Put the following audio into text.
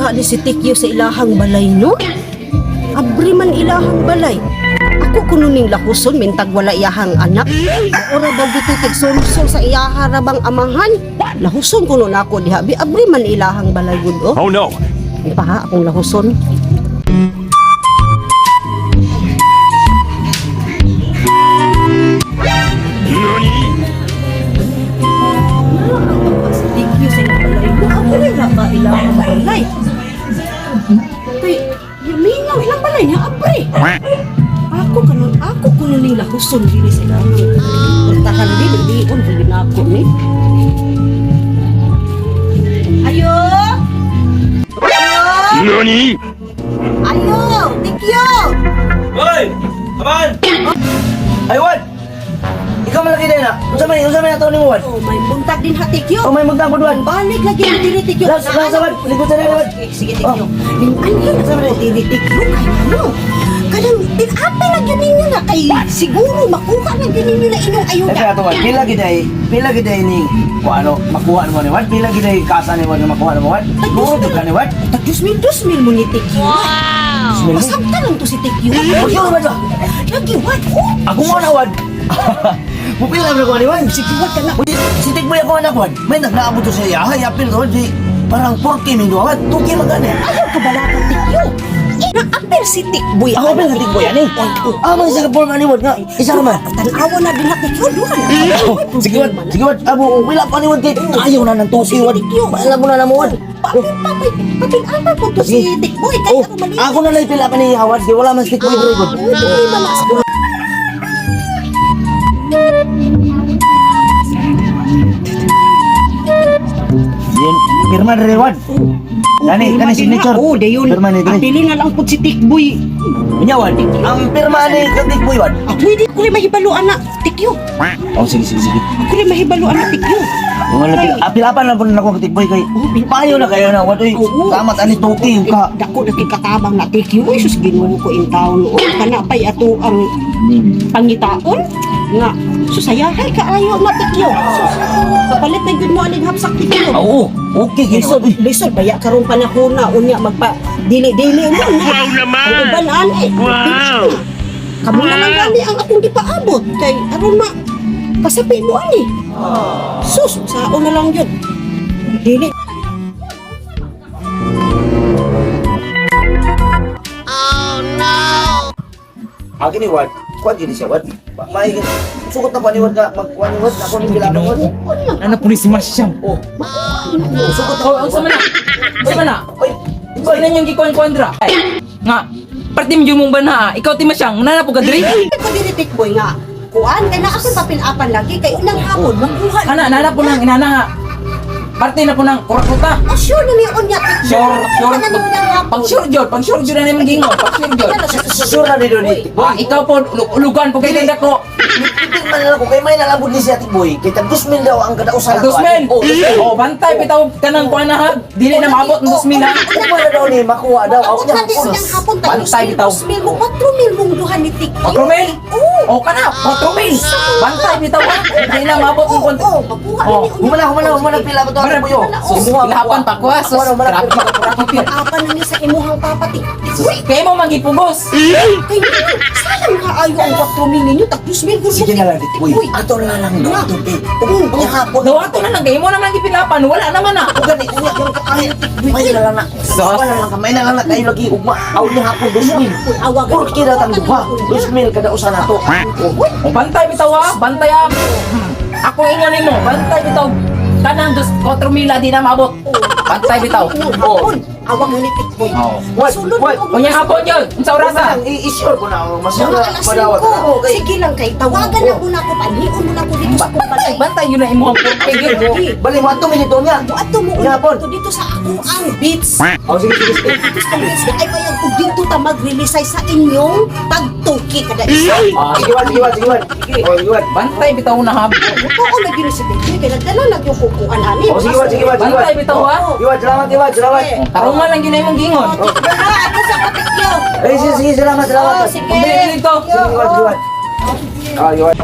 Diha ni si Tikyo sa ilahang balay, no? Abri man ilahang balay. Ako kuno ning lakuson mintag wala iyahang anak. Ora ba dito tigsulsul sa iyaha ra bang amahan? Lahuson kuno nako diha bi abri man ilahang balay gud oh. Oh no! Ipaha akong lahuson. Thank you sa inyong balay. Abri ra ba ilahang balay? Kay, yamingaw ilang balay niya, abri. Ako kanon, ako kuno ning lahuson diri sa ilang. Puntahan dili dion dili nako ni. Ayo! Ayo! NANI?! Ayo! Thank you! Hoy! Aman! Ay, Wan! Ikaw malaki din na. Unsa man ato nimo, Wan? Oh, may buntag din ha, thank you. Oh, may magtangkod, Wan. Balik lagi ang diri, thank you. Las, las, Wan. Likod sa Wan. Sige, thank you. Ning anhin na ko diri, thank you. Kay ano? Kanang tinapay na gyud ninyo na kay siguro makuha na gyud ninyo na inyong ayuda. Teka ato, Wan. Pila gid ay ni kung ano makuha mo ni Wan. Pila gid ay kasa ni Wan nga makuha mo, Wan. Siguro jud ka ni Wan. Tag 2,000, 2,000 mo ni thank you. Bismillah. Masabta lang to si thank you. Huwag yun, Wan. Lagi, what? Oh, Ako mo na, Wan. Mupila na ko ni Wan. sige, what ka na. Uy, si Tigboy ako anak, Wan. May nagnaabot to sa iya. Hay, apil to, Wan. Di, parang 4K min Wan. 2K man gani. Ayaw ka balaka, thank you. Eh, naapil si Tikboy. Ako apil sa Tikboy, ani? Ah, man isa ka form ani, Wan nga. Isa ka man. Tanawa na din na, thank you. Duha na. Oh, sige, Wan. Sige, Wan. Abo, wala pa ni Wan. Kay ayaw na ng 2K, Wan. Alam mo na na mo, Wan. Papil, papil, papil, apa po to si Tikboy. Kaya Oh, ako mali. ako na lang pila pa ni Howard. Di wala man si Tikboy, bro. Oo, problema na. Yan, pirma na rin, Wan. Gani, gani signature. Oo, dayon. Pirma ni dre. Apili na lang po si Tikboy. Unya, Wan. Ang pirma ni kang Tikboy, Wan. Ako hindi ko rin mahibalo, anak. Tikyo. Oh, sige, sige, sige. Ako rin mahibalo, anak. Tikyo. Wala pila, apilapan lang po na ako kang Tikboy kay. Payo na kayo na, Wan. Uy, Oo. Salamat ani 2K ka. Dako na kay katabang na Tikyo. Uy, sus Ginoo ko in town. O, kana pa'y ato ang pangitaon nga susayahay kaayo na Tikyo. Sus, kapalit na gyud mo aning hapsak Tikyo. Oo, okay Lisod, gid. lisod baya karon panahon na unya magpa dili-dili mo na. Wow naman! Ang uban ani. Wow! Kamo na lang gani ang akong gipaabot kay aron ma kasapi mo ani. Sus, sao na lang yun. Dili. Akin ni Wan. Kuan gini siya, Wan. May sugot na ko ni Wan ka magkuan ni Wan. Ako ni pila Wan. Ano po ni si Marsyam? Oh. Sugot na ko. Oh, unsa man na? Unsa man na? Oy, Unsa na yung gikuan-kuan dra? Ay, nga, parte mo yung mong bana, ikaw ti Masyang, una na po ka diri. Ay, ko dili tikboy nga. Kuan kay na akong papilapan lagi kay unang hapon makuha. Ana, nana po nang inana nga. Parte na po nang kurakuta. Oh, sure na ni unya tikboy. Sure, sure. Makuha na ni unang hapon. Pag sure jud, pag sure jud na naman gingon, pag sure jud. Sure na ni Don Tikboy. Ah, ikaw po ulugan po kay ganda ko. Ipil man lang ako kay may nalabod ni siya Tikboy. Kay tag 2,000 daw ang kadausan Tag 2,000. Oh, 2,000. Oh, bantay bitaw kanang kuan na ha. Dili na maabot ng 2,000 ha. Kuha na daw ni makuha daw. Ako Ako niya. na di unang hapon tayo. Bantay bitaw. 2,000 mo, 4,000 mong duha ni tikboy. 4,000? Oo. Oh, kana, 4,000. Bantay bitaw ha. Dili na maabot ng Oo, konti. oo, makuha na Oh, ni unya. Humana, humana, humana pila ba to Humana. Tikboy? oh. Sus, pilapan pa ko ha. Sus, grabe ka kurakot. Apa na ni sa imuhang papa tikboy. Kaya mo mangipugos. Kay sayang kaayo ang 4,000 ninyo, tag 2,000 gud. Sige na lang Tikboy. Ato na lang daw ato be. Unya hapon. Dawato na lang kayo mo naman gipilapan, wala naman ah. Ug gani unya yung ay may na lang na. Sus. Wala lang ka, may na lang na kayo lagi ugma. Aw niya hapon 2,000. Awag. Porke daw tang duha. 2,000 kadausan nato. Oh. O bantay bitaw ha, bantay ha. Ako ingon nimo, bantay bitaw. Kanang dos 4 mila di na maabot. Bantay bitaw. Oh. Awag ni tikboy. Oo. What? Sulod What? mo. Unya hapon yun, unsa orasa? I-sure ko na mas Mga alas madawat na ako 5. kay Sige lang kay tawagan na muna ko panhion mo na ko dito sa Bantay, kumpalay. bantay yun na imuhang purpe yun. Bali mo ato minito niya. Ato mo Unya hapon. dito dito sa ako ang beats. Oh, sige sige sige. Dito sa beats ay bayag og dito ta mag-release ay sa inyong pagtuki kada isa. Ah, Sige Wan, sige Wan, sige Wan. Oh, sige Wan. Bantay bitaw na ha. Totoo na gyud si Tikboy kay nagdala na gyud kukuan ani. Oh, sige Wan, sige Wan, sige Wan. Bantay bitaw ha. Sige Wan, salamat Wan, salamat. Tarungan lang yun na imong gingon. Oh, Tikboy ha, ako sa katikyo. Eh, sige, sige, salamat, salamat. Oh, sige. Pagdali dito. Sige, Wan, sige Wan. Ah, sige Wan.